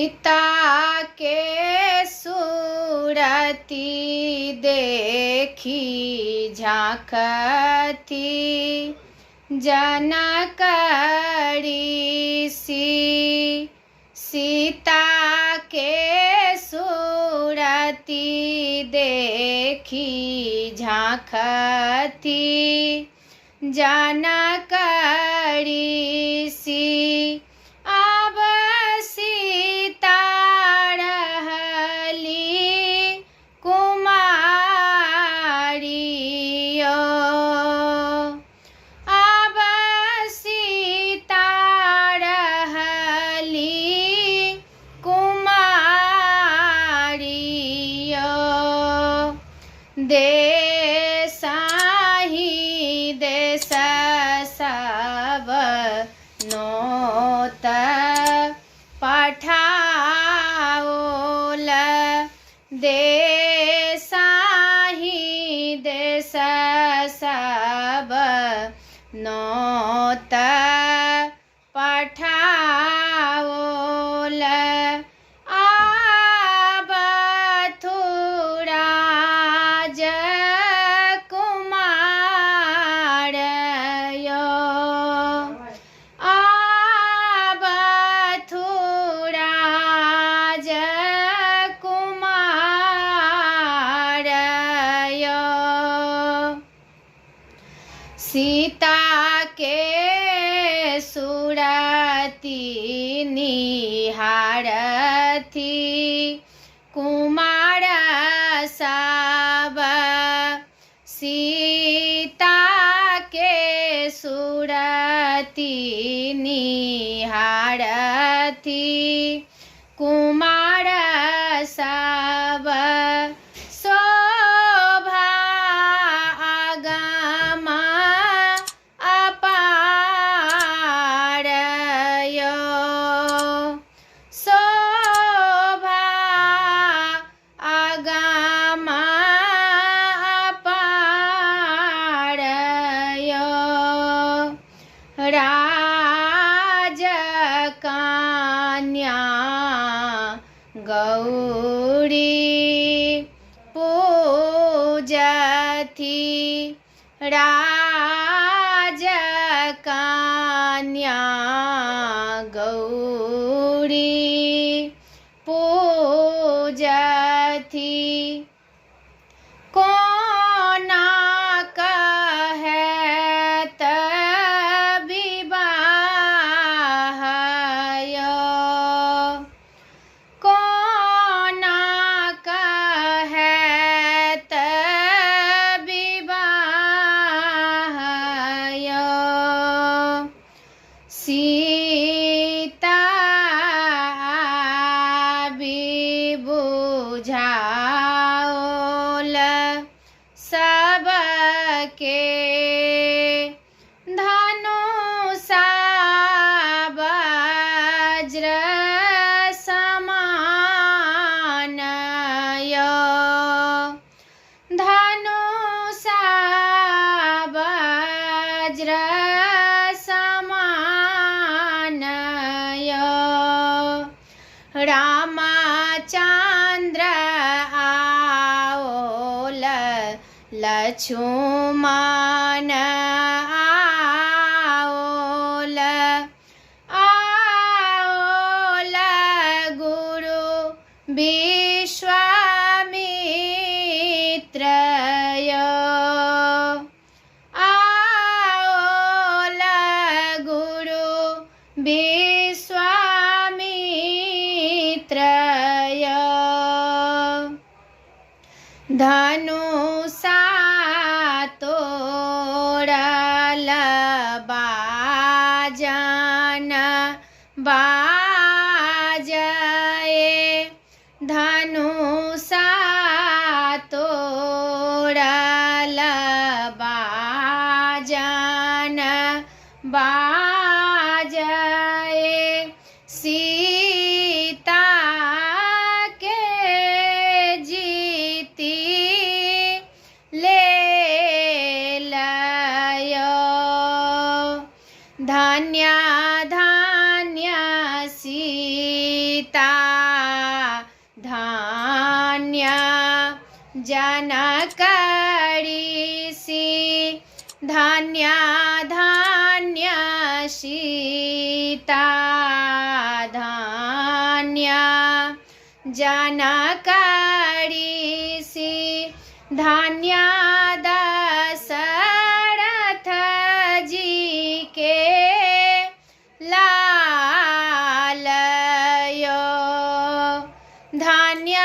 सीता के सूरति देखी झाँकथि जनक ऋषि। सीता के सूरति देखी झाँकथि जनक ऋषि। आब सीता रहली कुमारी यौ। आब सीता रहली कुमारी यौ। देसाही देश सब नोत पठाओल। देसाही देश सब नोत पठाओल। आब राज कुमार यौ। आब राज कुमार यौ। सीता के सुरति निहारथि कुमार सब। सीता के सुरति निहारथि कुमार सब। शोभा आगम अपार यौ। शोभा आगम अपार यौ। राजकन्या गौरी पूजथि। राजकन्या गौरी पूजथि। कोना कहत विवाह यौ। कोना कहत विवाह यौ। सीता आबि बुझाओल सबके। धनुषा वज्र समान यौ। धनुषा वज्र समान यौ। रामचन्द्र आओल लक्ष्मण आओल। आओल गुरु विश्वामित्र यौ। आओल गुरु विश्वामित्र यौ। धनुषा तोड़ल बाजन बाजए। धनुषा तोड़ल बाजन बाजए। सीता के जीती ले लयो। धन्य धन्य सीता। जनक ऋषि धन्य धन्य सीता धन्य जनक ऋषि धन्य दशरथ जी के लाल यो धन्य।